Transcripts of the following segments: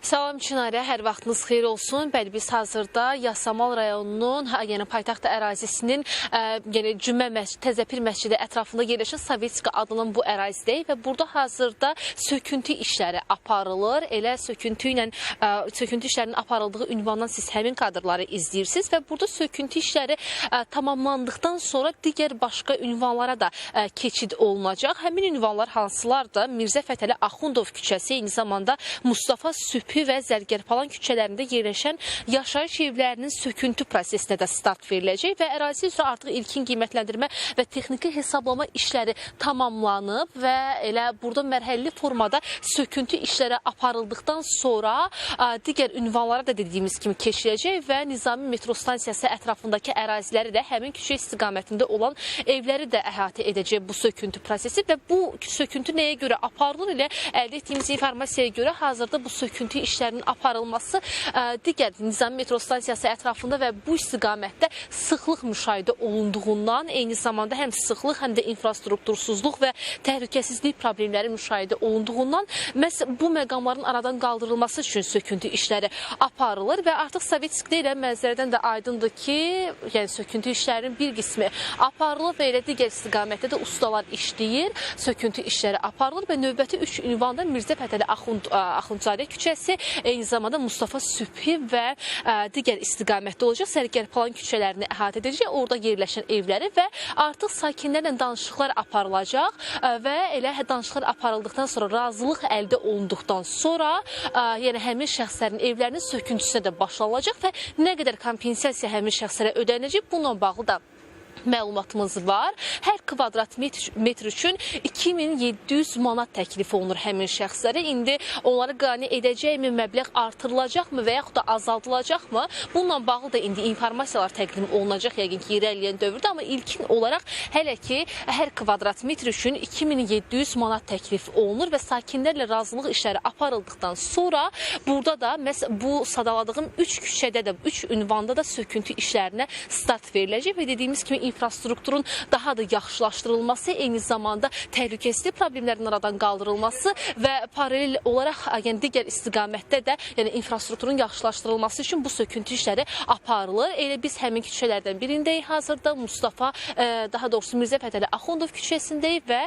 Salam Çinarə, hər vaxtınız xeyir olsun. Bəli, biz hazırda Yasamal rayonunun, yəni paytaxt ərazisinin, yəni Cümə məscidi, Təzəpir məscidi ətrafında yerləşən Sovetski adlanan bu ərazidəyik və burada hazırda söküntü işləri aparılır. Elə söküntü ilə söküntü işlərinin aparıldığı ünvandan siz həmin kadrları izləyirsiniz və burada söküntü işləri tamamlandıqdan sonra digər başqa ünvanlara da keçid olunacaq. Həmin ünvanlar hansılardır? Mirzə Fətəli Axundov küçəsi, eyni zamanda Mustafa Sübhi və Zərgərpalan küçələrində yerləşən yaşayış evlərinin söküntü prosesinə də start veriləcək və ərazi üzrə artıq ilkin qiymətləndirmə və texniki hesablama işləri tamamlanıb və elə burada mərhələli formada söküntü işləri aparıldıqdan sonra digər ünvanlara da dediyimiz kimi keçiləcək və Nizami metro stansiyası ətrafındakı əraziləri də həmin küçə istiqamətində olan evləri də əhatə edəcək bu söküntü prosesi və bu söküntü nəyə görə aparılır? Elə əldə etdiyimiz informasiyaya görə hazırda bu söküntü işlərinin aparılması digər Nizami metro stansiyası ətrafında və bu istiqamətdə sıxlıq müşahidə olunduğundan, eyni zamanda həm sıxlıq, həm də infrastruktursuzluq və təhlükəsizlik problemləri müşahidə olunduğundan məhz bu məqamların aradan qaldırılması üçün söküntü işləri aparılır və artıq Sovetskdə elə mənzərədən də aydındır ki, yəni söküntü işlərinin bir qismi aparılır və elə digər istiqamətdə də ustalar işləyir, söküntü işləri aparılır və növbəti 3 ünvanda Mirzə Fətəli Axundzadə küçəsi, eyni zamanda Mustafa Sübhi və digər istiqamətdə olacaq. Zərgərpalan küçələrini əhatə edəcək, orada yerləşən evləri və artıq sakinlərlə danışıqlar aparılacaq və elə danışıqlar aparıldıqdan sonra, razılıq əldə olunduqdan sonra, yəni həmin şəxslərin evlərinin söküntüsünə də başlanılacaq və nə qədər kompensasiya həmin şəxslərə ödəniləcək, bununla bağlı da məlumatımız var. Hər kvadrat metr üçün 2700 manat təklif olunur həmin şəxslərə. İndi onları qane edəcəkmi, məbləğ artırılacaqmı və yaxud da azaldılacaqmı? Bununla bağlı da indi informasiyalar təqdim olunacaq yəqin ki, irəliləyən dövrdə, amma ilkin olaraq hələ ki hər kvadrat metr üçün 2700 manat təklif olunur və sakinlərlə razılıq işləri aparıldıqdan sonra burada da məhz bu sadaladığım 3 küçədə də, 3 ünvanda da söküntü işlərinə start veriləcək və dediyimiz kimi infrastrukturun daha da yaxşılaşdırılması, eyni zamanda təhlükəsizlik problemlərinin aradan qaldırılması və paralel olaraq, yəni digər istiqamətdə də, yəni infrastrukturun yaxşılaşdırılması üçün bu söküntü işləri aparılır. Elə biz həmin küçələrdən birindəyik hazırda, Mustafa, daha doğrusu Mirzə Fətəli Axundov küçəsindəyik və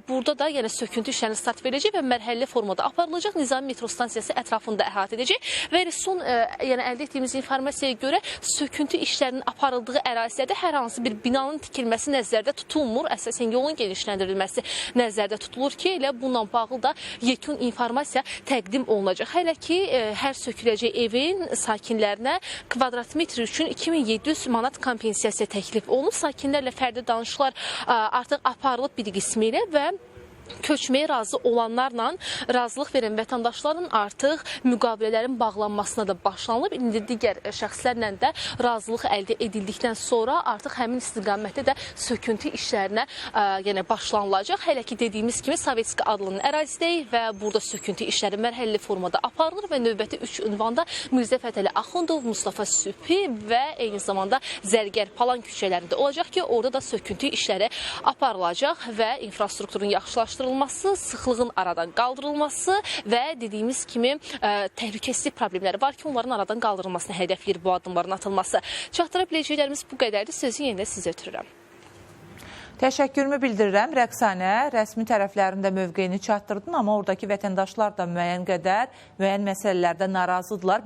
burada da yəni söküntü işlərinin start veriləcək və mərhələli formada aparılacaq. Nizami metro stansiyası ətrafında əhatə edəcək və son, yəni əldə etdiyimiz informasiyaya görə söküntü işlərinin aparıldığı ərazilərdə hər hansı bir binanın tikilməsi nəzərdə tutulmur. Əsasən yolun genişləndirilməsi nəzərdə tutulur ki, elə bununla bağlı da yekun informasiya təqdim olunacaq. Hələ ki, hər söküləcək evin sakinlərinə kvadrat metr üçün 2700 manat kompensasiya təklif olunub. Sakinlərlə fərdi danışıqlar artıq aparılıb bir qismi ilə və köçməyə razı olanlarla razılıq verən vətəndaşların artıq müqavilələrin bağlanmasına da başlanılıb. İndi digər şəxslərlə də razılıq əldə edildikdən sonra artıq həmin istiqamətdə də söküntü işlərinə yəni başlanılacaq. Hələ ki dediyimiz kimi Sovetski adlanan ərazidəyik və burada söküntü işləri mərhələli formada aparılır və növbəti 3 ünvanda Mirzə Fətəli Axundov, Mustafa Sübhi və eyni zamanda Zərgərpalan küçələrində olacaq ki, orada da söküntü işləri aparılacaq və infrastrukturun yaxşılaşdırılması, sıxlığın aradan qaldırılması və dediyimiz kimi təhlükəsizlik problemləri var ki, onların aradan qaldırılmasını hədəfləyir bu addımların atılması. Çatdıra biləcəklərimiz bu qədərdir. Sözü yenə sizə ötürürəm. Təşəkkürümü bildirirəm Rəqsanə. Rəsmi tərəflərində mövqeyini çatdırdın, amma oradakı vətəndaşlar da müəyyən qədər müəyyən məsələlərdə narazıdırlar.